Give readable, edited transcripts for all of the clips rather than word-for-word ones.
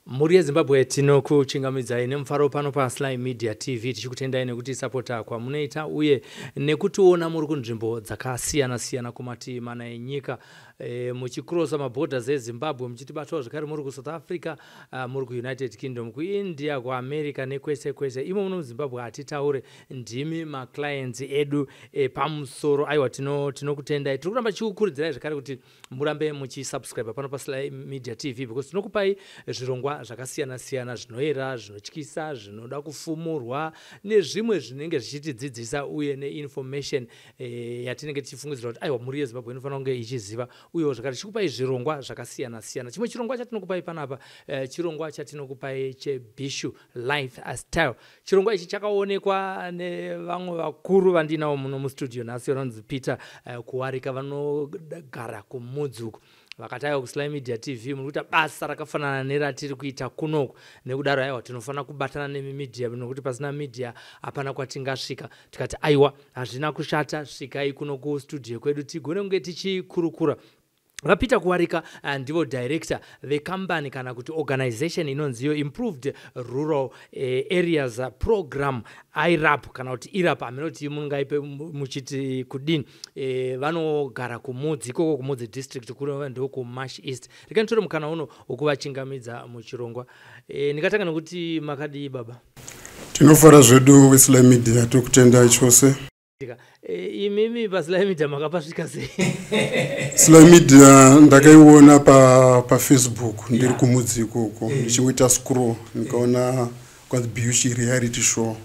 Mhuri yeZimbabwe, tinokuchingamidzai nemufaro pano paSly Media TV, tichikutendai nekuti sapota kwamunoita uye nekutiona muri kunzvimbo dzakasiyana-siyana kumativi mana enyika, muchikrosa maborders eZimbabwe, muchitibatawo zvekare muri kuSouth Africa, muri kuUnited Kingdom, kuIndia, kuAmerica nekwese kwese. Imo muno muZimbabwe hatitaure, ndimi maclients edu pamusoro. Aiwa, tinokutendai. Tiri kuramba tichikukurudzirai zvekare kuti murambe muchisubscribe pano paSly Media TV, because tinokupai zvirongwa zvakasiyana-siyana zvinoera, zvinotyisa, zvinoda kufumurwa nezvimwe zvinenge zvichitidzidzisa, uye neinformation yatinenge tichifungidzira kuti aiwa, mhuri yeZimbabwe inofanira kunge ichiziva. Uyewo zvakare tichikupai zvirongwa zvakasiyana-siyana. Chimwe chirongwa chatinokupai panapa, chirongwa chatinokupai cheBishu Life Style. Chirongwa ichi chakaonekwa nevamwe vakuru vandinawo muno mustudio nhasi, vanonzi Peter Kuwarika, vanogara kuMudzi uko. Vakati aiwa, kuSly Media TV muri kuita basa rakafanana neratiri kuita kunoku, nekudaro aiwa, tinofanira kubatana nemimedia, nokuti pasina media hapana kwatingasvika. Tikati aiwa, hazvina kushata, svikai kuno kustudio kwedu tigone kunge tichikurukura. VaPeter Kuwarika ndivo director vekambani kana kuti organization inonziyo Improved Rural Areas Program, IRAP kana kuti IRAP, haminoti mungaipe muchiti kudini. Vanogara kuMudzi ikoko, kuMudzi District, kureva ndokuMash East. Rega nditore mukana uno wokuvachingamidza muchirongwa. Ndingatanga nekuti makadii, baba? Tinofara zvedu, weSly Media, tokutendai chose. Imimi paSly Media makapasvika sei? Sly Media ndakaiona paFacebook pa ndiri kuMudzi ikoko, ndichingoita scroll, ndikaona kwanzi Bhushi Reality Show.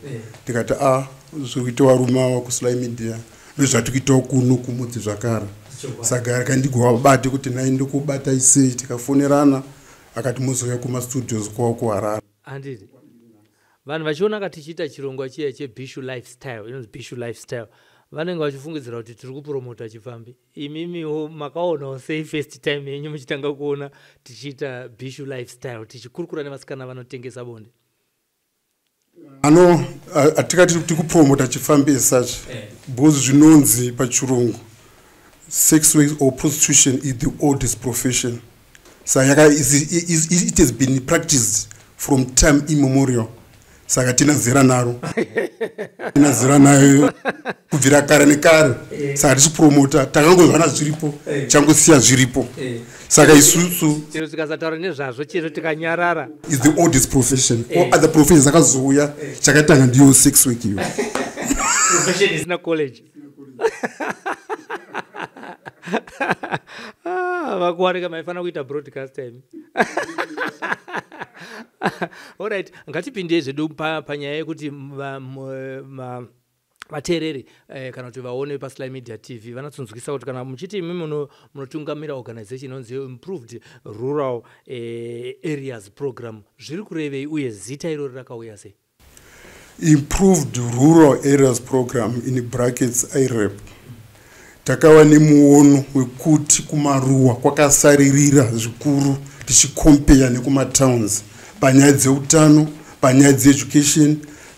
Ndikati a, zviri kuita varume ava kuSly Media ndozvatiri kuitawo kuno kuMudzi zvakare. Saka rakandigovabate kuti nai ndikubatai sei. Tikafonerana, akati muzouya kumastudios kwavo kuHarare. Handiti vanhu vachiona ka tichiita chirongwa chiya cheBishu Lifestyle, inonzi Bishu Lifestyle, vanenge vachifungidzira kuti tiri kupromota chifambi. Imimiwo makaonawo sei first time yenyu muchitanga kuona tichiita Bishu Lifestyle, tichikurukura nevasikana vanotengesa bonde? Ano hatikati tikupromota chifambi as such, because zvinonzi pachirungu sex work or prostitution is the oldest profession. Saka it has been practiced from time immemorial. Saka tina zera naro, tina zera nayo kubvira kare nekare. Saka tichipromota, takangozvana zviripo, changosiya zviripo. Saka isusu Chero tikasataura nezvazvo, chero tikanyarara. Is the oldest profession. All other professions akazouya, chakatanga ndiyo sex work iyo. Profession isina college. Ah, vakuwarika, maifanira kuita broadcast time. Alright, ngatipindei zvedu panyaya yekuti vateereri kana kuti vaone paSly Media TV vanatsonzwisa kuti kana muchiti imi munotungamira organization inonzi Improved Rural Areas Program, zviri kurevei, uye zita irori rakauya sei? Improved Rural Areas Program, in brackets IRAP, takava nemuono wekuti kumaruwa kwakasaririra zvikuru tichikompeya nekumatowns panyaya dzeutano, panyaya dzeeducation,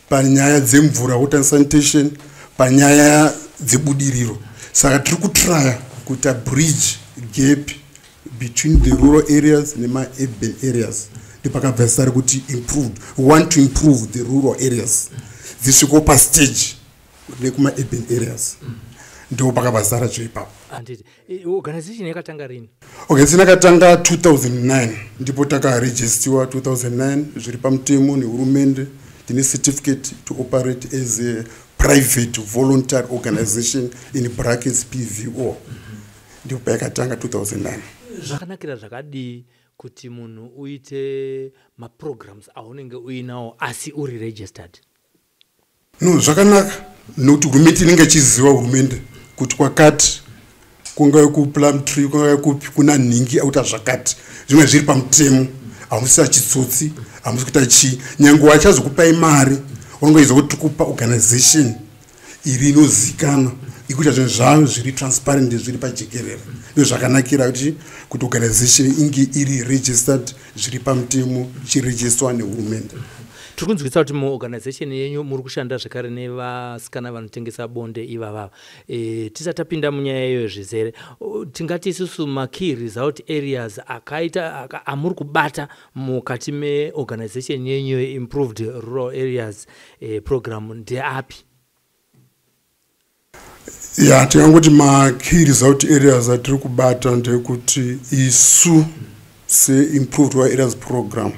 panyaya dzemvura, water and sanitation, panyaya dzebudiriro. Saka tiri kutraya kuita bridge gap between the rural areas nemaurban areas. Ndipakabva zita rekuti improved. We want to improve the rural areas dzisvikewo pastage nekuma-urban areas. Ndo pakabva zita racho ipapo. Handiti organization yakatanga rini? Organization yakatanga 2009, ndipo takaregistiwa 2009 zviri pamutemo nehurumende. Tine certificate to operate as a private voluntary organization, in brackets PVO. Ndipo payakatanga 2009. Zvakanakira zvakadii kuti munhu uite maprograms aunenge uinawo asi uri registered? No, zvakanaka nokuti hurumende inenge ichiziva, hurumende, kuti kwakati, kungave kuPlumtree, kungave kupi, kuna nhingi akuita zvakati, zvimwe zviri pamutemo. Hamusi chitsotsi, hamusi kuita chii. Nyange wachazokupai mari, unongoiza kuti tikupa organization iri inozikanwa. Ikuita zvinhu zvayo zviri transparent, zviri pajekerere. Ndo zvakanakira kuti organization inge iri registered zviri pamutemo, ichirejistwa nehurumende. Tiri kunzwisa kuti muorganization yenyu muri kushanda zvekare nevasikana vanotengesa bonde ivavava. Tisati tapinda munyaya iyoyo zvizere, tingati isusu makey result areas akaita amuri kubata mukati meorganization yenyu yeImproved Rural Areas Program ndeapi? Ya, tingangoti makey result areas atiri kubata ndekuti isu seImproved Rural Areas Program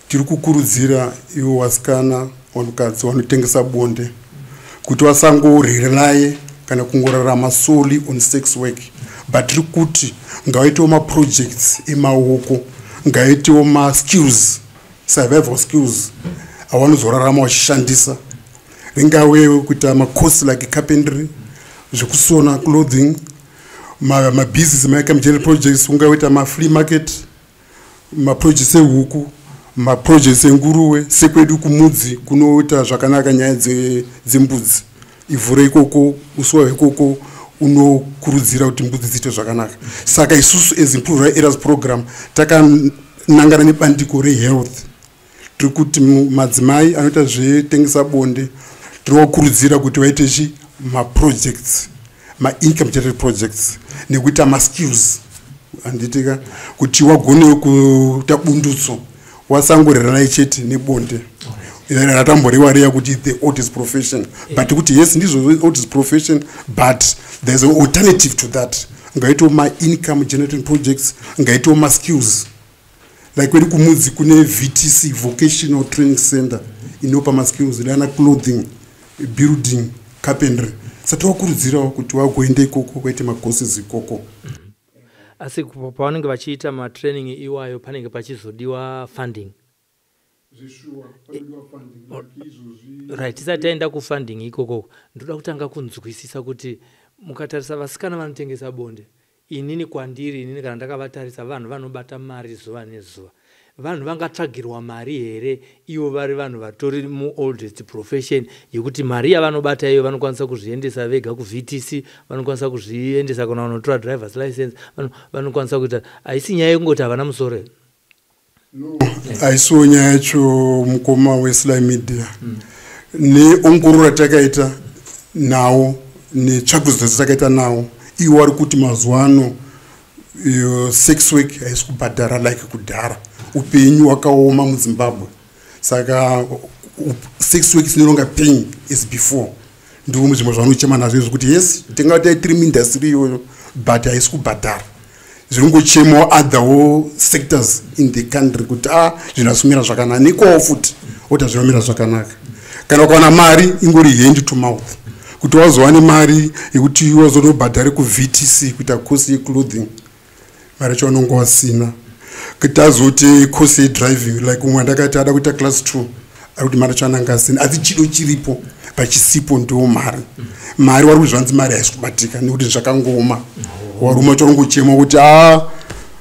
tiri kukurudzira ivo vasikana, vanhukadzi vanotengesa bonde kuti vasangorely kana kungorarama solely on sex work, but tiri kuti ngavaitewo maprojects emaoko, ngaitewo maskills, survival skills avanozorarama vachishandisa, ringave kuita macourse like carpentry, zvekusona, clothing, mabusiness, maincome generating projects, ungaita maflea market, maprojects ehuku, maprojects enguruve. Sekwedu kuMudzi kunoita zvakanaka nyaya dzembudzi. Ivhu reikoko, uswa hwekoko unokurudzira kuti mbudzi dziite zvakanaka. Saka isusu as Improved Areas Program takanangana nebandiko rehealth. Tiri kuti madzimai anoita zvetengesa bonde tinovakurudzira kuti vaite chi maprojects, maincome generating projects, nekuita maskills, handitika, kuti wagone kuita bundutso, wasangorerana chete nebonde ratamborewa riya kuti the oldest profession. But kuti yes, ndizvo oldest profession, but there's an alternative to that. Ngaitewo maincome generating projects, ngaitewo maskills. Like kwedu kuMudzi kune VTC, Vocational Training Center, inopa maskills ana clothing, building, carpentry. Saka tovakurudzirawo kuti vagoenda ikoko, vaite macourses ikoko. Asi pavanenge vachiita matraining iwayo panenge pachizodiwa funding. Right, tisati taenda kufunding ikoko, ndoda kutanga kunzwisisa kuti mukatarisa vasikana vanotengesa bonde, inini kwandiri inini kana ndakavatarisa, vanhu vanobata mari zuva nezuva. Vanhu vangatsvagirwa mari here ivo vari vanhu vatori muoldest profession, yekuti mari yavanobata iyo vanokwanisa kuzviendesa vega kuVTC, vanokwanisa kuzviendesa kana vanotora drivers license, vanokwanisa kuita? Haisi nyaya yekungoti havana musoro here? Haisiwo nyaya yacho, mukoma weSly Media. Neongororo ratakaita nawo, netsvakurudzo dzatakaita nawo, iwo vari kuti mazuva ano sex work haisi kubhadhara like kudhara. Upenyu hwakaoma muZimbabwe, saka sex work is no longer paying as before. Ndo zvimwe zvavanochema nazvo izvo kuti yes, tingati tiri muindustry iyoyo, but haisi kubhadhara. Zviri kungochemawo otherwo sectors in the country kuti a ah, zvinhu hazisi kumira zvakanaka. Nekwawo futi oti hazvinomira zvakanaka. Kana ukawana mari ingori hand to mouth, kuti wazowane mari yekuti wazonobhadhare kuVTC kuita course yeclothing, mari yacho vanonge wasina. Kuti azoti course yedriving, like umwe andakati ada kuita class 2, ari kuti mari yacho ananga asina, asi chido chiripo, pachisipo ndo mari. Mari wari kuzvanzi mari haisi kubatika nekuti zvakangoma. Warume wacho rongochema kuti a ah,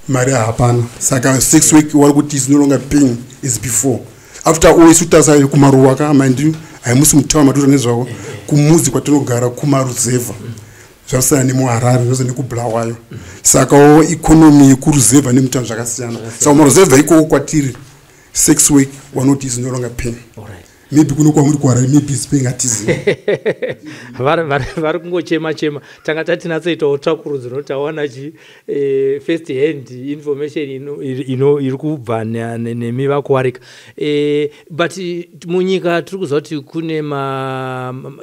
mari hapana. Saka sex work wari kuti is no longer paying as before. After all, isu tarisa kumaruwa ka, mind, haimusi mutauni matoita nezvako, kumuzi kwatinogara kumaruzevha zvasiyana nemuHarare, zvose nekuBulawayo. Sakawo economy yekuruzevha nemutauni zvakasiyana. Saka maruzevha ikoko kwatiri sex work wanoti is no longer paying. Maybe kuno kwamuri kuHarare maybe is paying, hatizivi. Vari kungochema chema. Tanga tatinatsoitawo tsvakurudzo nokuti tawana chi first hand information iri kubva nemi vaKuwarika. But munyika tiri kuziva kuti kune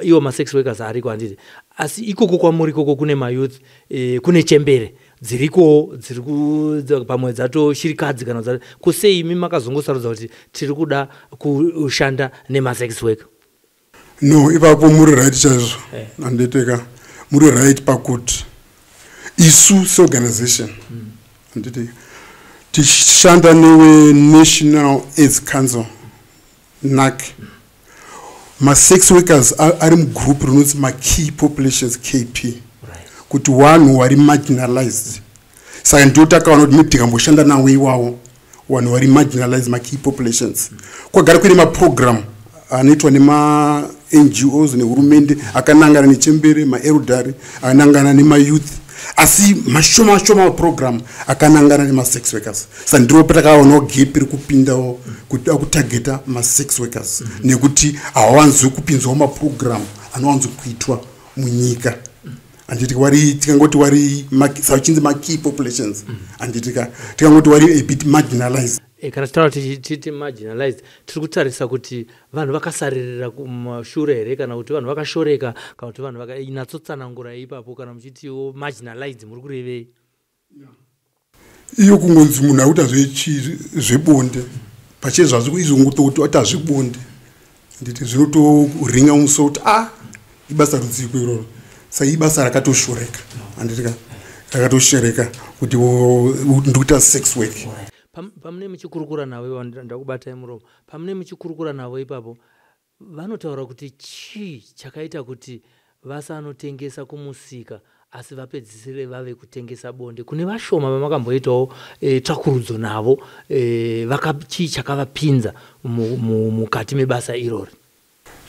iwo masex workers ariko, handiti? Asi ikoko kwamuri ikoko kune mayouth, kune chembere dzirikowo dziri pamwe dzatoshirikadzi kana kusei. Imi makazongosarudza kuti tiri kuda kushanda nemasex worker? No, ipapo muri right chaizvo. Handiteka, muri right pakuti isu seorganization, handiti, tichishanda neweNational AIDS Council, NAC, masex workers ari mugroup rinonzi makey populations, KP, kuti vanhu vari marginalized. Saka ndio takaona kuti maybe tikamboshanda nawo iwawo vanhu vari marginalized, makey populations. Kwagara kuine maprogram anoitwa nema nemaNGOs nehurumende akanangana nechembere, maelderly, akanangana nemayouth, asi mashoma shoma maprogram akanangana nemasex workers. Saka ndiro patakaonawo gap rekupindawo kuda kutargeta masex workers, nekuti hawanzi kupinzwawo maprogram anowanzokuitwa munyika, handiti? Wari tikangoti wari sauchinzi makey populations, handitika? Tikangoti wari a bit marginalized. Kana tichitaura titi marginalized, tiri kutarisa kuti vanhu vakasaririra kumashure here, kana kuti vanhu vakashoreka, kana kuti vanhu inatsotsanangura ipapo? Kana muchitiwo marginalized, muri kurevei? Iyo kungonzi munhu akuita zvebonde pachezvazvo, izvongototi ati hazvibonde, nditi zvinotoringa musoro kuti a ah, ibasa rudziko iroro. Saka ibasa rakatoshoreka, handitika? Rakatoshoreka kuti ndikuita sex work. Pamune muchikurukura navo, ndakubatai muromo, pamune muchikurukura navo ipapo, vanotaura kuti chii chakaita kuti vasanotengesa kumusika, asi vapedzisire vave kutengesa bonde? Kune vashoma vamakamboitawo tsvakurudzo navo, chii chakavapinza mukati mebasa irori?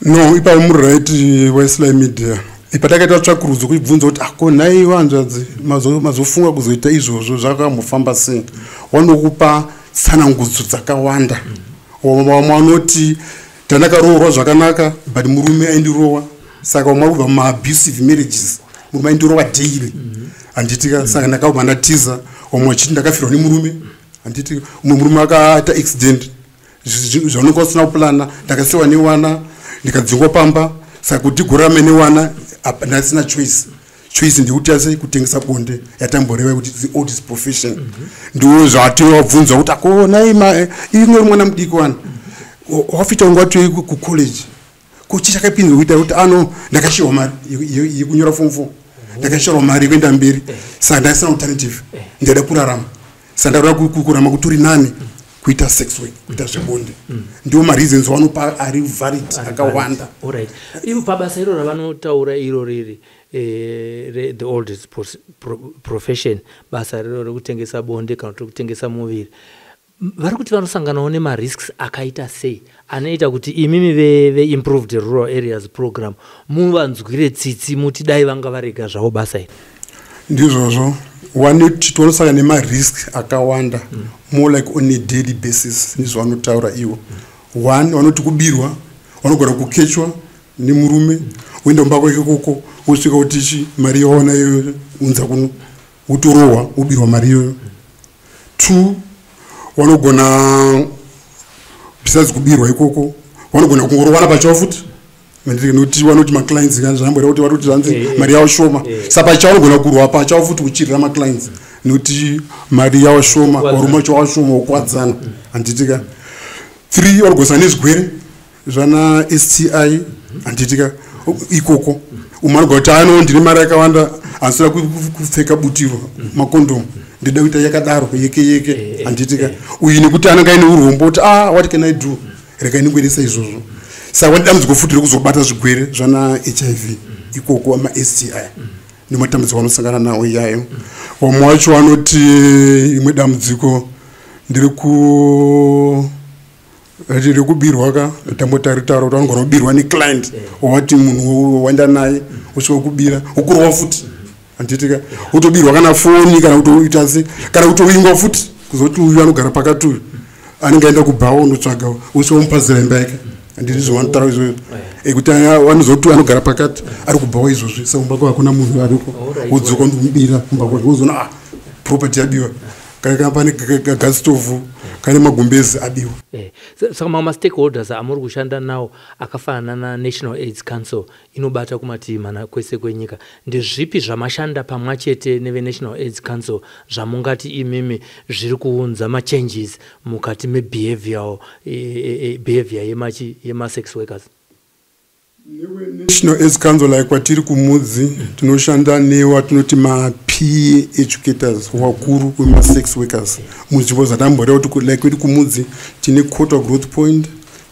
No, ipapo muri right, weSly Media. Patakaita tsvakurudzo kuibvunza kuti ako nhai vanzvadzi, mazofunga kuzoita izvozvo zvakambofamba sei, wanokupa tsanangudzo dzakawanda. Vamwe vanoti tandakaroorwa zvakanaka, but murume aindirowa. Saka vamwe vari kubva mumaabusive marriages, murume aindirowa daily, handitika? Saka ndakabva ndatiza. Vamwe vachiti ndakafirwa nemurume, handiti? Umwe murume akaita accident, zvaunenge usina kuplana, ndakasiwa newana, ndikadzingwa pamba. Saka kuti gorame newana, ndasina choice. Choice ndekuti ase kutengesa bonde, yatamboreva kuti the oldest profession. Ndo zvativabvunza kuti ako nai ingori mwana mudiki wana wafita unga watoi kucollege, kuchi chakapinzwa kuita kuti ano ndakashiwa mari yekunyora form 4, ndakashirwa mari yekuenda mberi, saka ndasina alternative, ndaida kurarama. Saka ndakuda kurarama kutori nani kuita sex work, kuita zvebonde. Ndiwo mareasons vanopa ari valid akawanda. Alright, ivo pabasa iro ravanotaura iro riri the oldest profession, basa riro rekutengesa bonde kana kuti rekutengesa muviri, vari kuti vanosanganawo nemarisks akaita sei anoita kuti imimi veImproved Rural Areas Program muvanzwire tsitsi, muti dai vanga varega zvavo basa iri? Ndizvozvo, wanoti tinosangana nemarisk akawanda, more like on a daily basis, ndizvavanotaura ivo. One, vanoti kubirwa, vanogona kukechwa nemurume, woenda kumba kwake koko, wosvika kuti chi mari yawana iyoyo unza kuno, wotorohwa, wobirwa mari iyoyo. Two, vanogona, besides kubirwa ikoko, vanogona kungorowana pachavo futi, nekuti vanoti maclients zvamboita kuti vari kuti zvanzi mari yavo shoma. Saka pachavo vanogona kurwa pachavo futi, kuchirira maclients nekuti mari yavo shoma, varume vacho vashoma, wokwadzana, handitika? Three, vanogosana nezvigwere zvana STI, handitika? Ikoko umwe anogona kuti ano ndine mari yakawanda, handisida kupfeka butiro, makondomu, ndida kuita yakadaro yeke yeke, handitika? Uyu nekuti anenge aine urombo kuti ah, what can I do, regai ndingoendesa izvozvo. Saka vane dambudziko futi rekuzobata zvigwere zvana HIV ikoko, amaSTI, nematambudziko anosangana nawo iyayo. Vamwe vacho vanoti imwe dambudziko ndiri rekubirwa ka, tambotaritaura kuti vanogona kubirwa neclient wawati munhu waenda naye, usvika kubira, wokurwa futi, handitika? Wotobirwa kana foni, kana kutoita se, kana kutovingwa futi, kuzoti uyu anogara pakati, uyu anenge aenda kubhawa unotsvaga, usvika mupazira imba yake. Handiti zvavanotaura izvozvo, ekuti vanozoti anogara pakati ari kubhawa izvozvi, saka kumba kwake hakuna munhu ariko, wodzoka ndomubira kumba kwake, wozoona ah, property yabiwa, kana pane gasitovu, kane magumbezi abiwa. Saka mamwe mastakeholders amuri kushanda nawo akafanana naNational AIDS Council, inobata kumativi mana kwese kwenyika, ndezvipi zvamashanda pamwe chete neveNational AIDS Council zvamungati imimi zviri kuunza machanges mukati mebehaviour behavior yemasex workers? National AIDS Council, like kwatiri kuMudzi, tinoshanda newatinoti mapeer educators, wakuru wemasex workers munzvimbo zvatamboreva kuti like kwedu kuMudzi tine Kotwa Growth Point,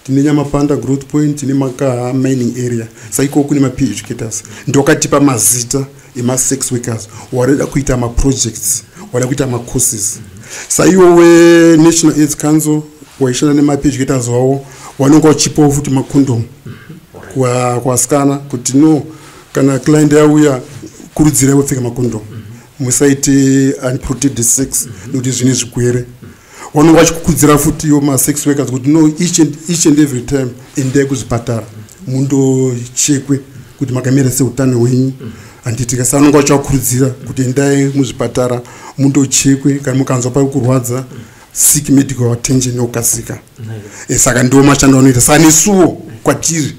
tine Nyamapanda Growth Point, tine Makaha mining area. Saikoko kune mapeer educators, ndokatipa mazita emasex workers warida kuita maprojects, warida kuita macourses. Saiwo weNational AIDS Council waishanda nemapeer educators wavo, vanonge vachipawo futi makondomu. Kuvasikana kuti no, kana client yauya, kurudzirai kupfeka makondomu, musaite unprotected sex nekuti zvine zvirwere. Vanonge vachikukudzira futi iwo masex workers kuti no, each and every time endai kuzvipatara mundochekwe kuti makamira seutano hwenyu, handiti? Kasi vanonge vachivakurudzira kuti endai muzvipatara mundochekwe, kana mukanzwa pari kurwadza, seek medical attention nekukasika. Saka ndiwo mashando anoita. Saka nesuwo kwatiri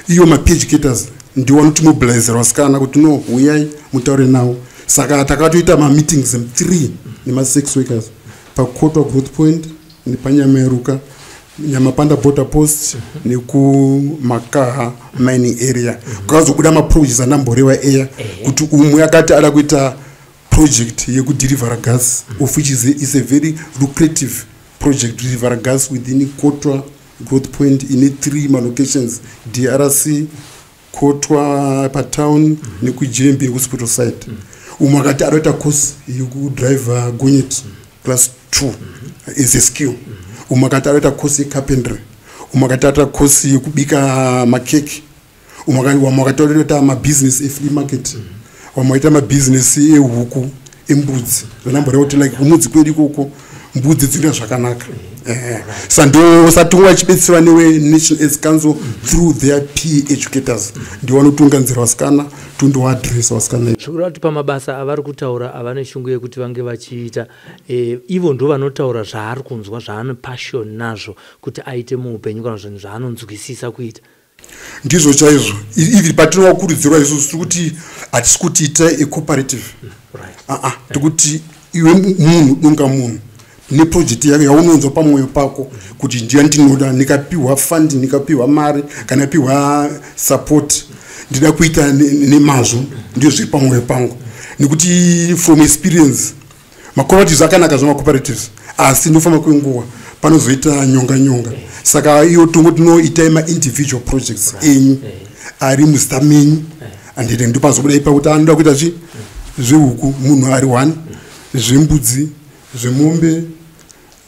iyo mapeer educators ndiwo vanotimobilizera vasikana kuti no, uyai mutaure navo. Saka takatoita mameetings 3 nemasex workers paKotwa Growth Point, nepaNyamayeruka, Nyamapanda border post, nekuMakaha mining area. Kwakazobuda maprojects andamboreva eya, kuti umwe akati ada kuita project yekudhirivhara gas, of which is a very lucrative project, deliver gas within Kotwa Growth Point ine three malocations, DRC, Kotwa patown, nekuJembi, nekuhospital side. Umwe akati adoita course yekudriver gonyeti class 2 as a skill. Umwe akati adoita course yecarpentry. Umwe akati adoita course yekubika makeki. Vamwe akati adoita mabusiness eflea market. Vamwe vaita mabhizinesi ehuku, embudzi, zvanamboreva kuti like kumudzi kwedu ikoko mbudzi dzinoita zvakanaka. Sa ndo satonga vachibetserwa neweNational AIDS Council through their peer educators, ndiwo vanotunganzira vasikana, tondoadresa vasikana. Zvikureva kuti pamabasa avari kutaura avane shungu yekuti vange vachiita, ivo ndo vanotaura zvaari kunzwa, zvaane passion nazvo kuti aite muupenyu, kana zvinhu zvaanonzwisisa kuita. Ndizvo chaizvo. Even patinovakurudzirwa isusu, tiri kuti hatisi kuti itai acooperative. Aa, tikuti iwe munhu, dunga munhu neproject yako yaunonzwa pamwoyo pako kuti ndiya ndinoda, ndikapiwa funding, ndikapiwa mari, kana piwa support, ndida kuita nemazvo, ndio zviri pamwoyo pangu. Nekuti from experience, macooperatives akanaka zvamacooperatives, asi ndofamba kwenguva panozoita nyonga nyonga. Saka iyo tongoti no, itai maindividual projects enyu ari muzita menyu, handiti? Ndopazobuda ipa kuti anoda kuita zvi zvehuku munhu ari one, zvembudzi, zvemombe,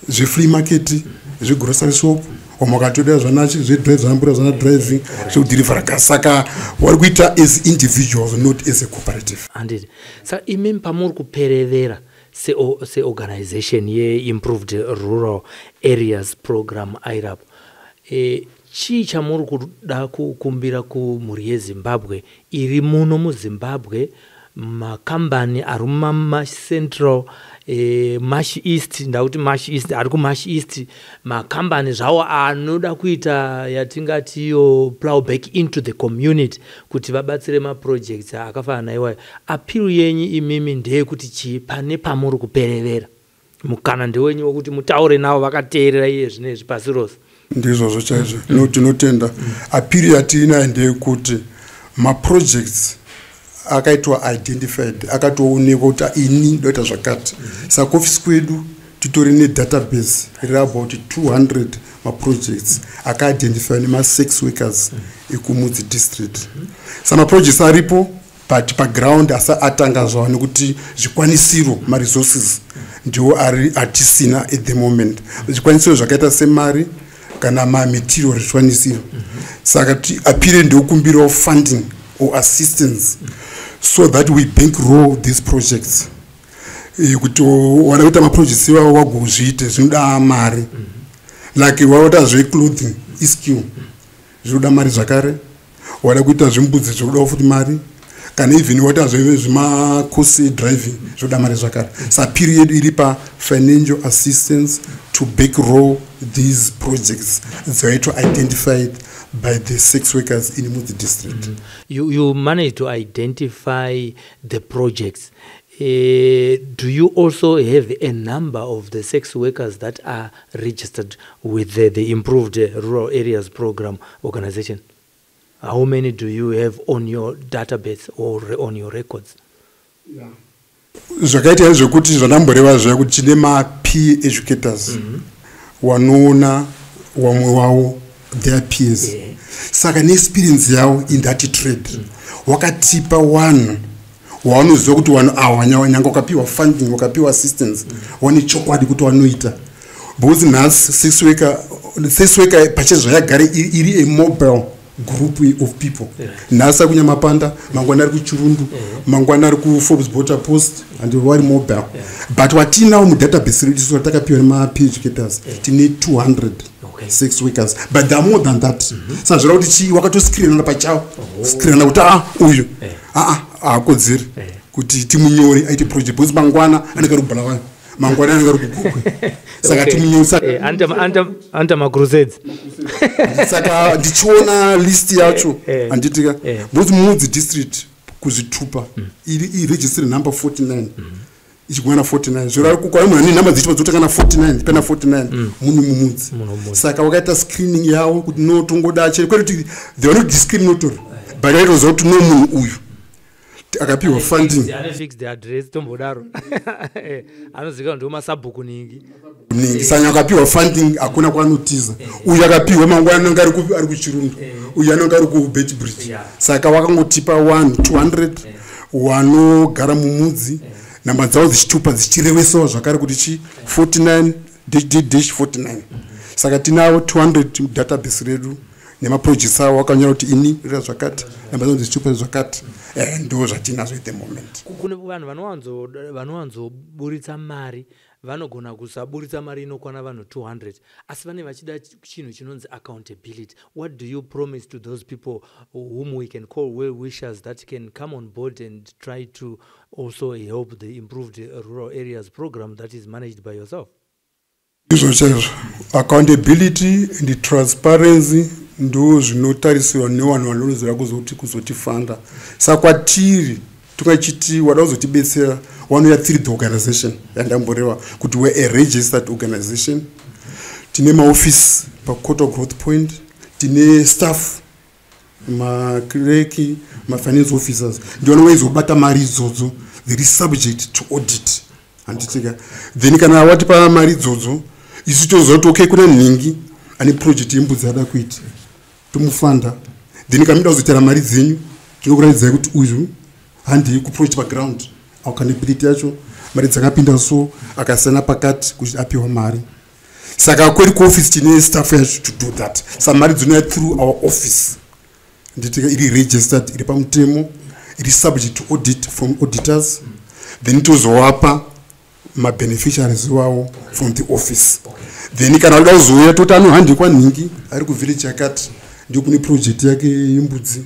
zveflea market, zvegrocery shop. Vamwe vakatoda zvanachi zvedrive, zvanambura zvana driving, zvekudhirivhara gas. Saka vari kuita as individuals, not as a cooperative. Handiti? Saka imimi pamuri kuperevera seorganization yeImproved Rural Areas Program, IRAP, chii chamuri kuda kukumbira kumhuri yeZimbabwe iri muno muZimbabwe, makambani ari mumaMash Central, Mash East, ndakuti Mash East, ari kuMash East, makambani zvawo anoda kuita yatingatiyo plow back into the community kuti vabatsire maprojects akafanana naiwayo? Appeal yenyu imimi ndeyekuti chii pane pamuri kuperevera? Mukana ndewenyu wokuti mutaure navo vakateerera iye zvinezvi pasi rose. Ndizvozvo chaizvo. No, tinotenda. Appeal yatiinayo ndeyekuti maprojects akaitwa identified, akatoonekwa kuti ini ndoita zvakati. Saka kuofisi kwedu titori nedatabase riri about 200 maprojects akaidentify nemasex workers ekuMudzi district. Sa maprojects aripo, but paground asa atanga zvavo, nekuti zvikwanisiro, maresources ndiwo ari atisina at the moment, zvikwanisiro zvakaita semari kana mamaterial zvikwanisiro. Saka appeal ndekukumbirawo funding or assistance so that we bankroll these projects. Kuti wada kuita maprojects iwawo wagozviite, zvinoda mari. Like waita zveclothing iskill, zvinoda mari zvakare. Wada kuita zvembudzi, zvinodawo futi mari. Kana even waita zvemacourse driving, zvinoda mari zvakare. Sa appeal yedu iri pafinancial assistance to bankroll these projects dzaitwa identified by the sex workers in Mudzi district. You managed to identify the projects. Do you also have a number of the sex workers that are registered with the Improved Rural Areas Program organization? How many do you have on your database or on your records? Zvakaita zvekuti zvandamboreva zviya kuti tine mapeer educators wanoona wamwe wavo, their peers. Saka neexperience yavo in that trade, wakatipa wanhu waunoziva kuti vanhu ava, nyange wakapiwa funding, wakapiwa assistance, wane chokwadi kuti wanoita. Because nhasi sex worker pachezvo yagare iri a mobile Group of people, nhasi ari kuNyamapanda, mangwana ari kuChirundu, mangwana ari kuForbes Border Post and vari mobile. But watinawo mudatabase redu isu ratakapiwa nemapeer educators, tine 200 sex workers, but there are more than that. Saka zvoreva kuti chii? Wakatoscreenana pachavo, screenana kuti a uyu aa haakodzeri kuti timunyore aite project, because mangwana anenge ari kuBulawayo, mangwana anenge ari kuGokwe, saka timunyore. Saka Anta macrusades. Saka ndichiona list yacho, handitika, because Mudzi District kuzvitupa iri iregistry number 49, ichigwana 49, zvoreva kwai munhu ane nhamba dzichipa dzotanga na 49, pena 49 munhu muMudzi. Munhu muMudzi. Saka wakaita screening yavo kuti no, tongoda chete, kwete kuti they were not discriminatory, but vaitoziva kuti no, munhu uyu akapiwa funding Ane fixed address, tombodaro. Anozivikanwa ndiwo masabhuku ningi. Ningi. Saka akapiwa funding hakuna kwaanotiza. Uyu akapiwa, mangwana anenge ari kuChirundu, uyu anenge ari kuBeitbridge. Saka vakangotipa 1 200 wanogara muMudzi, nhamba dzavo dzichitupa dzichirevesawo zvakare kuti chi 49 dash 49. Saka tinavo 200 database redu nemaprojects avo wakanyora kuti ini rira zvakati, nhamba dzavo dzichitupa zvakati. Ndo zvatinazvo at the moment. Kune vanhu vanowanzoburitsa mari, vanogona kusaburitsa mari inokwana vanhu 200, asi vane vachida chinhu chinonzi accountability. What do you promise to those people whom we can call well wishers that can come on board and try to also help the Improved Rural Areas Program that is managed by yourself? Izvo chaizvo, accountability and transparency ndo zvinotarisirwa nevanhu vanozoda kuzotifanda. Saka kwatiri tungachiti wada kuzotibetsera, wanouya through the organization yandamboreva kuti we a registered organization. Tine maofisi paQuarter Growth Point, tine staff, maclerk, mafinance officers, ndivo vaizobata mari idzodzo. There is subject to audit, handitika? Then kana watipa mari idzodzo, isu toziva kuti okay, kuna nhingi ane project yembudzi ada kuita, tomufanda. Then kana muda kuzoitira mari dzenyu, tinokuratidzai kuti uyu handei kuproject paground, accountability yacho, mari dzakapinda so, akasiyana pakati kuti apiwa mari. Saka kweri kuoffice tine staff yacho to do that. Saka mari dzinouya through our office, nditika, iri registered, iri pamutemo, iri subject to audit from auditors. Then tozowapa mabeneficiaries iwawo from the office. Then kana uda kuzouya, toti anohandikwa nhingi ari kuvillage yakati, ndio kune project yake yembudzi.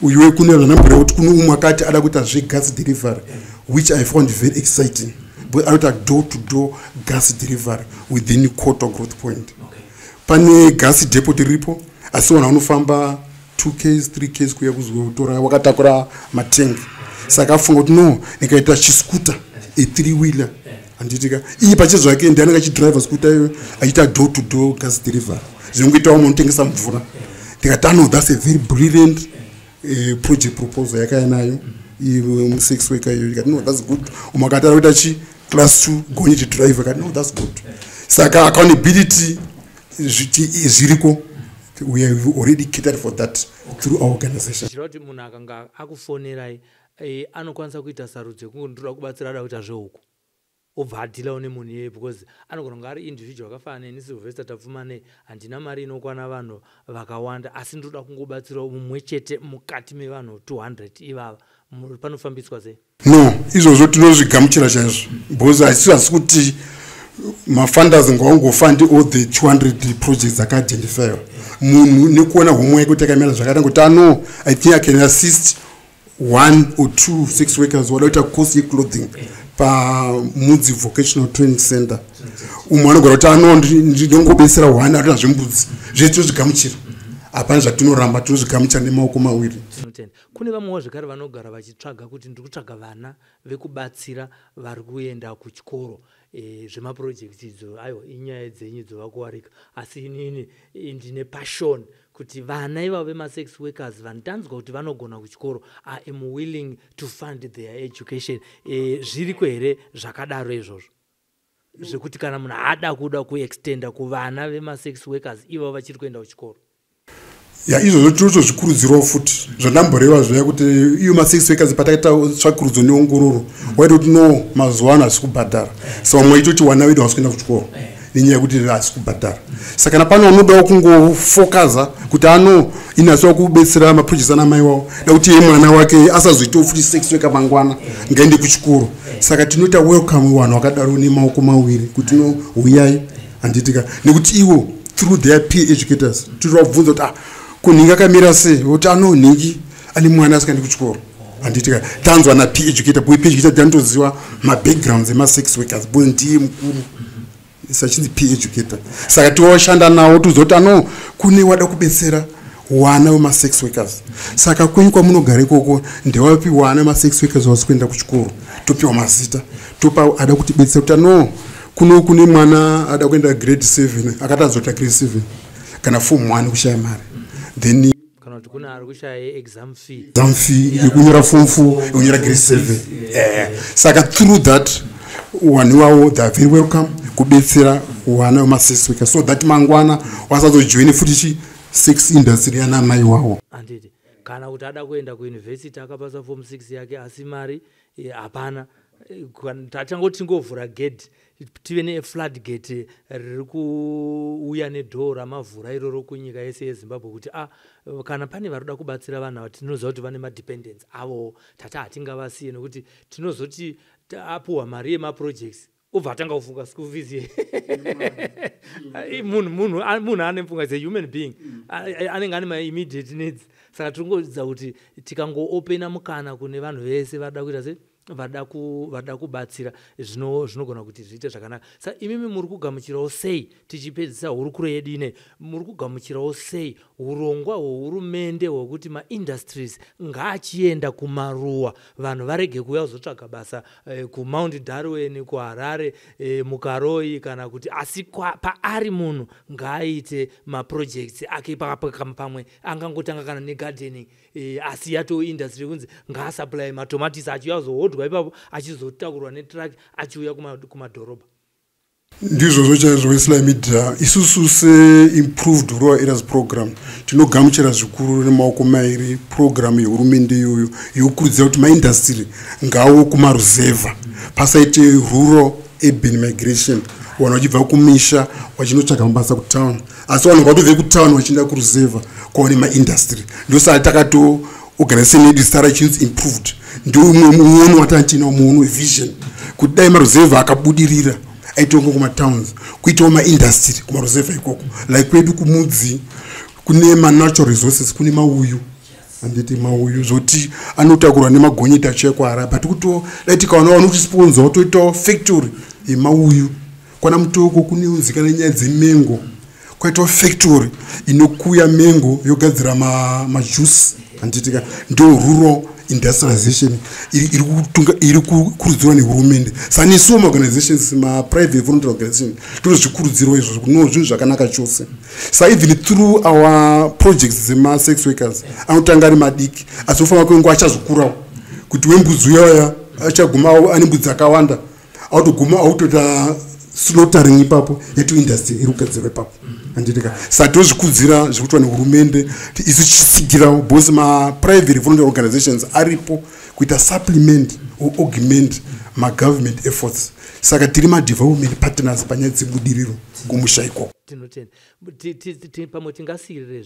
Uyu kune zvanambura kuti kune umwe akati ada kuita zvegas delivery, which I found very exciting, but anoita door to door gas delivery within Quarter Growth Point. Pane gas depot riripo, asi vanhu vanofamba 2 ks, 3 ks kuuya kuzotora wakatakura matengi. Saka afunga kuti no, ndikaita chiscooter, a three wheeler, handitika, iye pachezvake ndianenge achidriva scooter iyoyo, achiita door to door gas delivery, zvinongoitawo munotengesa mvura. Ndikati ano, that's a very brilliant project proposal yakaya nayo musex worker iyoyo. Ikati no, that's good. Umwe akati ara kuita chi class 2 gonyeti driver, akati no, that's good. Saka accountability zviriko, we have already catered for that through our organization. Zvichireva kuti munhu akanga akufonerai, anokwanisa kuita sarudzo yekunge ndoda kubatsira, ada kuita zvehuku, obva adealawo nemunhu iyeye, because anogona kunge ari individual akafanana neni, Sylvester Tapfumane. Handina mari inokwana vanhu vakawanda, asi ndoda kungobatsirawo mumwe chete mukati mevanhu 200 ivava. Panofambiswa sei? No, izvozvo tinozvigamuchira chaizvo, because hasi kuti mafunders ngaungofandi all the 200 projects dzakaidentifyiwa. Munhu nekuona homwe yake kuti yakamira zvakati, kuti ano, I think I can assist one or two sex workers wada kuita course yeclothing paMudzi Vocational Training Center. Umwe anogona kuti ano, ndinongobetsera one atoita zvembudzi. Zvese tinozvigamuchira, hapana zvatinoramba, tinozvigamuchira nemaoko mawiri. Tinotenda. Kune vamwewo zvekare vanogara vachitsvaga kuti ndiri kutsvaga vana vekubatsira vari kuenda kuchikoro. Zvemaprojects idzo, aiwa, inyaya dzenyu dzovakuwarika, asi inini ndine passion kuti vana ivavo vemasex workers vandanzwa kuti vanogona kuchikoro, I am willing to fund their education. Zviriko here zvakadaro izvozvo, zvekuti kana munhu ada kuda kuextenda kuvana vemasex workers ivavo vachiri kuenda kuchikoro? Ya, izvozvo tinotozvikurudzirawo futi. Zvandamboreva zviya kuti iyo masex workers, patakaita tsvakurudzo neongororo, waita kuti no, mazuva ano hasi kubhadhara. Saka vamwe vaitoti vana vedu havasi kuenda kuchikoro. Nenyaya yekuti haasi kubhadhara. Saka kana pane unodawo kungofokaza kuti ano inatsowa kubetsera maprojects ana mai wavo, da kuti iye mwana wake asazoitawo futi sex worker mangwana, ngaende kuchikoro. Saka tinoita welcome vanhu vakadaro nemaoko mawiri kuti no, uyai, handitika? Nekuti ivo through their peer educators tirovabvunza kuti, "Ah, kunhingi akamira sei?" Kuti ano nhingi ane mwana asikaendi kuchikoro, handitika? Tanzwa napeer educator, because peer educator anotoziva mabackgrounds emasex workers because ndiye mukuru sachinzi peer educator. Saka tioshanda nawo tiuza kuti ano kune wada kubetsera wana wemasex workers. Saka kwenyu kwamunogara ikoko ndewapi wana wemasex workers wasi kuenda kuchikoro? Topiwa mazita, topa ada kutibetsera kuti ano kuno kune mwana ada kuenda grade 7, akatazoita grade 7 kana form 1, kushaya mari, then Kana kuti kune ari kushaya exam fee. Exam fee yekunyora form 4, yekunyora grade 7. Saka through that vanhu ivavo, they are very welcome kubetsera vana vemasex worker so that mangwana wasazojoine futi chi sex industry yana mai wavo. Handiti? Kana kuti ada kuenda kuuniversity, akapasa form 6 yake, asi mari hapana. Tachangoti tingovhura gate, tive neflood gate riri kuuya nedoor ramavhura iroro kunyika yese yeZimbabwe kuti a kana pane vari kuda kubatsira vanhu ava, tinoziva kuti vane madependents avowo, tati hatingavasiye, nekuti tinozoti apuhwa mari yemaprojects, obva atanga kufunga school fees. Munhu ane pfungwa, is a human being, anenge ane maimmediate needs. Saka tiringodzidza kuti tikangoopena mukana kune vanhu vese vada kuita se vada kubatsira, zvinogona kuti zviite zvakanaka. Saka imimi muri kugamuchirawo sei, tichipedzisa hurukuro yedu inei, muri kugamuchirawo sei urongwa hwehurumende hwekuti maindustries ngaachienda kumaruwa, vanhu varege kuuya kuzotsvaga basa kuMount Darwin, kuHarare, muKaroi, kana kuti asi paari munhu ngaaite maprojects ake pamwe angangotanga kana negardening, asi yatoo industry kunzi ngaasupply matomatisi achiuya kuzohodwa ipapo, achizotakurwa netruck achiuya kumadhorobha? Ndizvozvo chaizvo, weSly Media. Isusu seImproved Rural Areas Program tinogamuchira zvikuru nemaoko mairi programu yehurumende iyoyo yokurudzira kuti maindustry ngawo kumaruzevha, pasaite rural urban migration, vanhu vachibva kumisha vachinotsvaga mabasa kutown, asi vanhu ngatobve kutown vachienda kuruzevha kwaone maindustry. Ndosaka takato organization yedu zita rachinzi Improved. Ndio umwe muono watantinawo, muono wevision, kuti dai maruzevha akabudirira, aitonga kumatowns, kuitawo maindustry kumaruzevha ikoko. Like kwedu kuMudzi kune manatural resources, kune mauyu, handiti? Mauyu zvoti anotakurwa nemagonyeti achiuya kuHarare, but kuto dai tikaona vanotisponsor, toitawo factory yemauyu. Kwana Mutoko kuneunzika nenyaya dzemengo, kwaitawo factory inokuya mengo yogadzira majuice, handitika? Ndo rural industrialization iri kukurudzirwa nehurumende. Saka nesuwo maorganizations, maprivate voluntary organization, tinozvikurudzirwa izvozvo, no, zvinhu zvakanaka chose. Sa even through our projects dzemasex workers, anotanga ari madiki, asi ofanira kwenguva achazokurawo, kuti wembudzi uyaya achaguma ane mbudzi dzakawanda, autoguma autota slaughtering ipapo, yeto industry iri kugadzirwa ipapo, handitika? Saka tozvikudzira zviri kuitwa nehurumende, isu tichitsigirawo, because maprivate voluntary organizations aripo kuita supplement or augment magovernment efforts. Saka tiri madevelopment partners panyaya dzebudiriro kumusha ikoko. Tinotenda. Pamwe tingasiyirire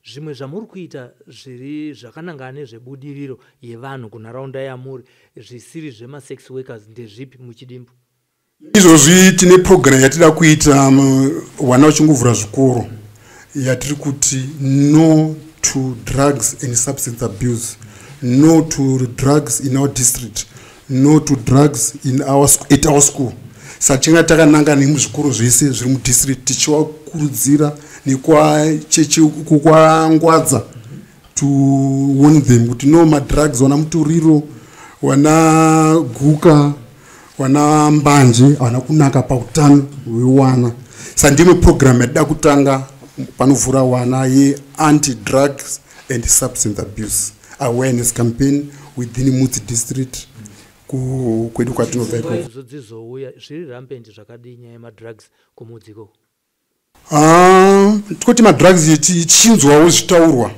zvimwe zvamuri kuita zviri zvakanangana nezvebudiriro yevanhu kunharaunda yamuri, zvisiri zvemasex workers, ndezvipi muchidimbu? Izvozvi tine program yatida kuita vana vachingovhura zvikoro, yatiri kuti "No to drugs and substance abuse, no to drugs in our district, no to drugs at our school." Saka tinga takananga nemuzvikoro zvese zviri mudistrict, tichivakurudzira nekukwangwadza, to warn them kuti no, madrugs, wana mutoriro, wana guka, wana mbanje havana kunaka pautano hwewana. Saka ndimwe program yatida kutanga panovhura wana, yeanti drugs and substance abuse awareness campaign within Mudzi District, kwedu kwatinobva ikoko. Izvo dzizouya zviri rampant zvakadii nyaya yemadrugs kuMudzi ikoko? Ah, tikoti madrugs tichinzwawo zvitaurwa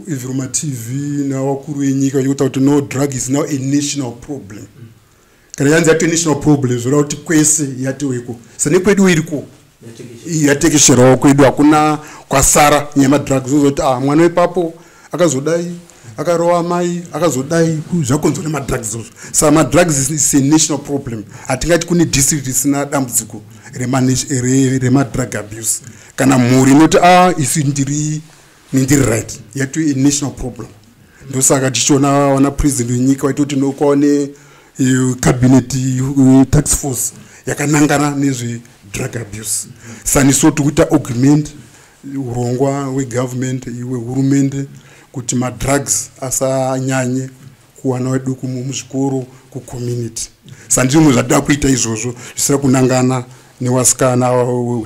even matv navakuru venyika vachikuta kuti no, drug is now a national problem. Kana yanzi yatove national problem, zvoreva kuti kwese yatoweko. Sanekwedu iriko, yatekesherawo kwedu, hakuna kwasara nyaya yemadrugs. Ozoti ah, mwana wepapo akazodai, akarova mai, akazodai, zvakonzwa nemadrugs izvozvo. Saka madrugs is a national problem. Hatingati kune district isina dambudziko remadrug abuse kana mhuri inoti a isu ndiri nendiri right. Yatove a national problem. Ndosaka tichiona vana president wenyika vaitoti nokwawo necabinet task force yakanangana nezvedrug abuse. Saniso tikuita augment urongwa hwegovernment, hwehurumende, kuti madrugs asanyanye kuwana veduku muzvikoro, kucommunity. Sandimwe zvatida kuita izvozvo zvisina kunangana newasikana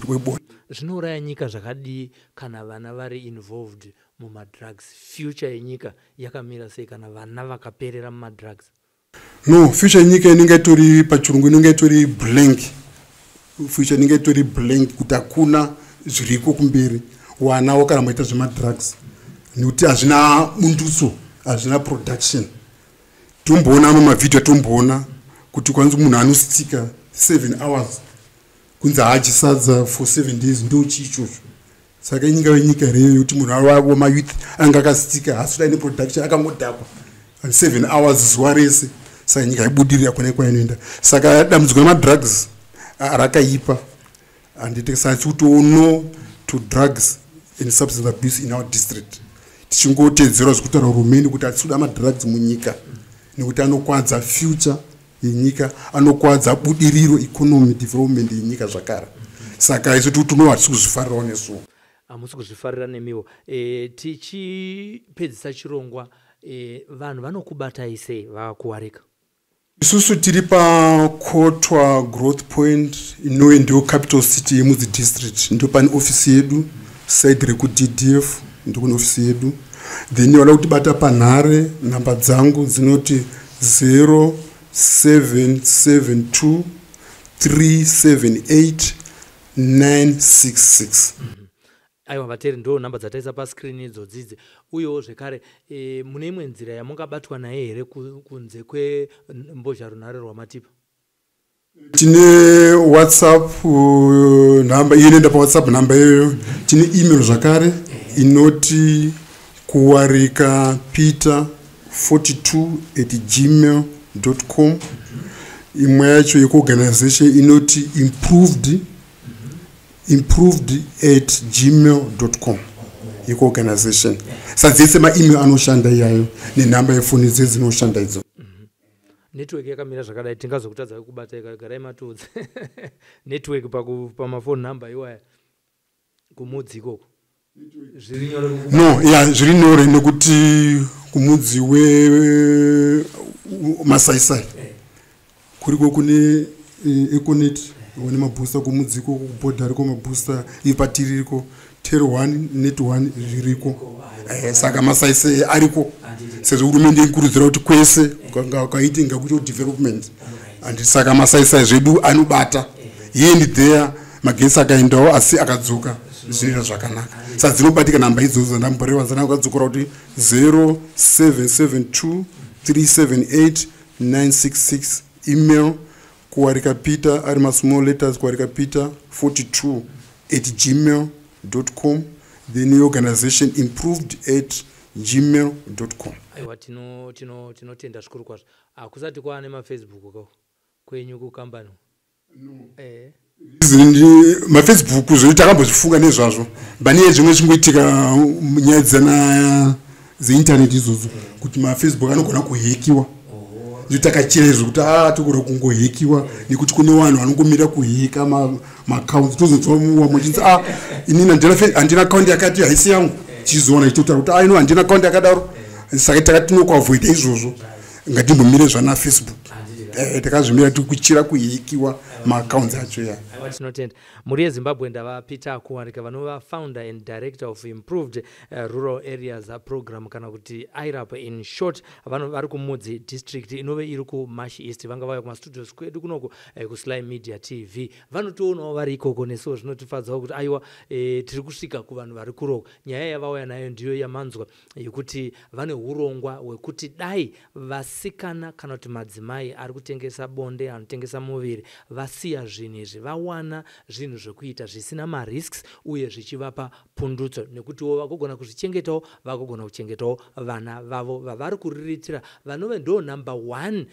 webonde. Zvinouraya nyika zvakadii kana vana vari involved mumadrugs? Future yenyika yakamira sei kana vana vakaperera mumadrugs? No, future yenyika inenge itori, pachirungu inenge itori blank. Future inenge itori blank kuti hakuna zviriko kumberi wana wakaramba ita zvemadrugs, nekuti hazvina bundutso, hazvina production. Tomboona mumavhidhio, atomboona kuti kwanzi munhu anostika 7 hours, kunzi haadyi sadza for 7 days. Ndo chii ichocho? Saka inyika yenyika reyo yekuti munhu wamayouth anenge akastika, haasi aine production, akangodhakwa 7 hours zuva rese. Saka nyika ibudirira kune kwainoenda. Saka dambudziko remadrugs rakaipa, handiti? Saka tikuti no to drugs and substance abuse in our district, tichingotedzerwa zvekutaura hurumende kuti hatisi kuda madrugs munyika, nekuti anokwadza future yenyika, anokwadza budiriro, economy development yenyika zvakare. Saka isu tikuti no, hatisi kuzvifarirawo nesuwo. Hamusi kuzvifarira nemiwo. Tichipedzisa chirongwa, vanhu vanokubatai sei vaKuwarika? Isusu tiri paKotwa Growth Point, inove ndiyo capital city yeMudzi District. Ndo pane ofisi yedu, side rekuDDF ndokune ofisi yedu. Then vada kutibata panhare, nhamba dzangu dzinoti 0772 378 966. Aiwa vateri, ndo nhamba dzataisa pascreen idzodzidzi. Uyewo zvekare, mune imwe nzira yamungabatwa naye here kunze kwembozha runhare rwamatipa? Tine WhatsApp nhamba iyo inoenda paWhatsApp nhamba iyoyo. Tine email zvakare inoti kuwarika peter 42@gmail com. Imwe yacho yekuorganization inoti improved@gmail com yekuorganization. Saka dzese maemail anoshanda iyayo nenhamba yefoni dze dzinoshanda idzo. Network yakamira zvakadai, tingazokutadzai kubata? Garai matiudza network pamafoni number iwaya kuMudzi ikoko zviri nyore? No, ya, zviri nyore nekuti kuMudzi wemasaisai kuriko kune Econet one mabooster. KuMudzi ikoko kubhodha ariko mabooster, ipatiri iriko Tel 1, Net 1 zviriko. Saka masaisai ariko, sezvo hurumende ikurudzira kuti kwese kaiti ngakuite development, and saka masaisai zvedu anobata here and there. Magetsi akaendawo asi akadzoka zvinoita zvakanaka. Saka dzinobatika nhamba idzodzo dzandamboreva, dzandakadzokora kuti 0772 378 966, email Kuwarika Peter, ari masmall letters, kuwarika peter 42@gmail com, then organization improved@gmail com. Aiwa, tinotenda zvikuru kwazvo. Hakusati kwaane maFacebook ko kwenyu kukambani? MaFacebook zvo takambozvifunga nezvazvo, bane zvimwe zvichingoitika nyaya dzana dzeintaneti idzodzo kuti maFacebook anogona kuhekiwa. Ndio takachera izvo kuti a togona kungohekiwa, nekuti kune vanhu vanongomira kuheka maaccounts. Tozonzwa wamwe chinzi, "A, inini handina account yakati, haisi yangu." Chizoona ichitotaura kuti, "A, ino handina account yakadaro." Saka takati tinokuavoida izvozvo, ngatimbomire zvana Facebook. Takazvimira tiri kuchira kuhekiwa. Maaccounts acho ya. Aiwa, tinotenda mhuri yeZimbabwe. Ndava Peter Kuwarika, vanova founder and director of Improved Rural Areas Program, kana kuti IRAP in short. Vari kuMudzi District, inove iri kuMash East. Vanga vauya kumastudios kwedu kunoku kuSly Media TV. Vanotionawo vari ikoko, nesuwo zvinotifadzawo kuti aiwa, tiri kusvika kuvanhu vari kuroko. Nyaya yavauya nayo ndiyo yamanzwa, yekuti vane urongwa hwekuti dai vasikana kana kuti madzimai ari kutengesa bonde, anotengesa muviri, vasiya zvinhu izvi, vawana zvinhu zvekuita zvisina marisks uye zvichivapa pundutso, nekutiwo vagogona kuzvichengetawo, vagogona kuchengetawo vana vavo vavari kuriritira, vanove ndo number one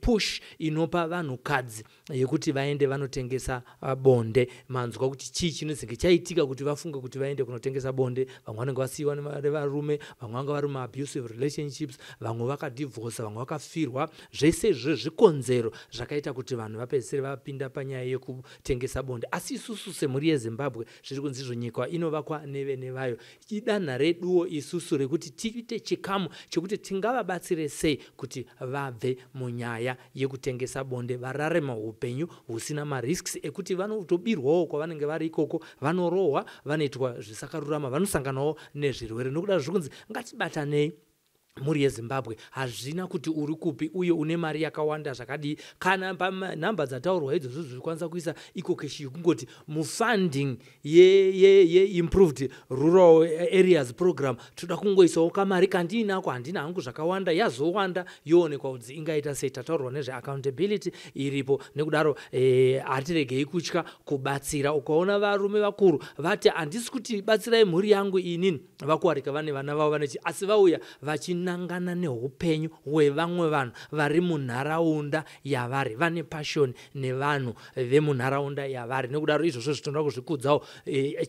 push inopa vanhukadzi yekuti vaende vanotengesa bonde. Manzwa kuti chii chinozenge chaitika kuti vafunge kuti vaende kunotengesa bonde. Vamwe vanenge vasiyiwa nevarume, vamwe vanga vari maabusive relationships, vamwe vakadhivhosa, vamwe vakafirwa. Zvese izvozvo zvikonzero zvakaita kuti vanhu vapedzisire vapinda panyaya yekutengesa bonde. Asi isusu semhuri yeZimbabwe, zviri kunzi izvo nyika inovakwa nevene vayo. Idanha reduwo isusu rekuti tiite chikamu chekuti tingavabatsire sei kuti vabve munyaya yekutengesa bonde, vararame upenyu husina marisks ekuti vanotobirwawo kwavanenge vari ikoko, vanorohwa, vanoitwa zvisakarurama, vanosanganawo nezvirwere. Nokudaro zviri kunzi ngatibatanei, mhuri yeZimbabwe. Hazvina kuti uri kupi uye une mari yakawanda zvakadii. Kana panhamba dzataurwa idzodzo zvikwanisa kuisa EcoCash, yekungoti mufunding yeImproved Rural Areas Program toda kungoisawo kamari kandiinako, handina hangu zvakawanda, yazowanda yoonekwa kuti ingaita sei. Tataurwa nezveaccountability iripo. Nekudaro hatiregei kutya kubatsira. Ukaona varume vakuru vati, "Handisi kuti batsirai mhuri yangu inini," vakuwarika, vane vana vavo, vanechi, asi vauya vachinangana neupenyu hwevamwe vanhu vari munharaunda yavari, vane passion nevanhu vemunharaunda yavari. Nekudaro izvozvo zvitinoda kuzvikudzawo.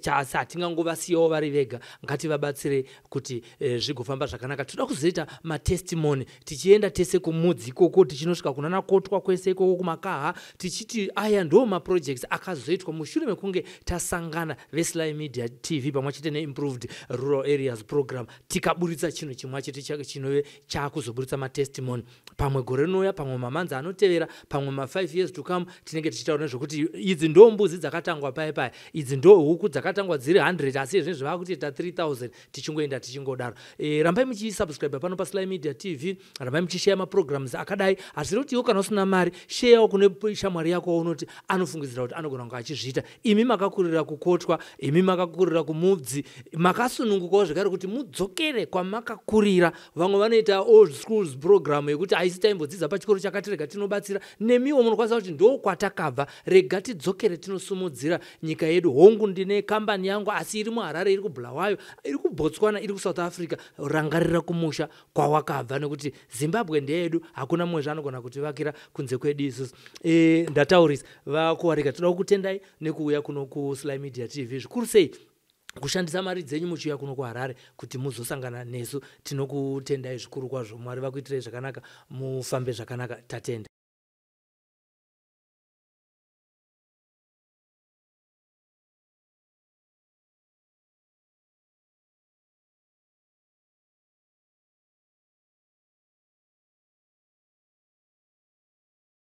Chasi hatingangovasiyawo vari vega, ngativabatsire kuti zvigofamba zvakanaka. Toda kuzoita matestimony tichienda tese kuMudzi ikoko, tichinosvika kunana Kotwa kwese ikoko, kumakaha, tichiti aya ndo maprojects akazoitwa mushure mekunge tasangana veSly Media TV pamwe chete neImproved Rural Areas Program, tikaburitsa chinhu chimwe chete chinove chaakuzoburitsa matestimony. Pamwe gore rinouya, pamwe mamonths anotevera, pamwe ma5 years to come, tinenge tichitaura nezvekuti idzi ndo mbudzi dzakatangwa pai pai, idzi ndo huku dzakatangwa dziri 100, asi izvezvi vakutoita 3000, tichingoenda tichingodaro. Rambai muchisubscribe pano paSly Media TV, rambai muchisheya maprograms akadai. Hazviri kuti iwo kana usina mari, sheyawo kune shamwari yako unoti anofungidzira kuti anogona kunge achizviita. Imi makakurira kuKotwa, imi makakurira kuMudzi, makasunungukawo zvekare kuti mudzokere kwamakakurira. Vamwe vanoita old schools program yekuti haisi taimbodzidza pachikoro chakati, rega tinobatsira. Nemiwo munokwanisa kuti ndo kwatakabva, rega tidzokere tinosumudzira nyika yedu. Hongu, ndine kambani yangu, asi iri muHarare, iri kuBulawayo, iri kuBotswana, iri kuSouth Africa. Rangarira kumusha kwawakabva, nekuti Zimbabwe ndeyedu, hakuna mumwe zvaanogona kutivakira kunze kwedu isusu. Ndataurisa. Vakuwarika, toda kukutendai nekuuya kuno kuSly Media TV, zvikuru sei kushandisa mari dzenyu muchiuya kuno kuHarare kuti muzosangana nesu. Tinokutendai zvikuru kwazvo. Mwari vakuitirai zvakanaka, mufambe zvakanaka. Tatenda.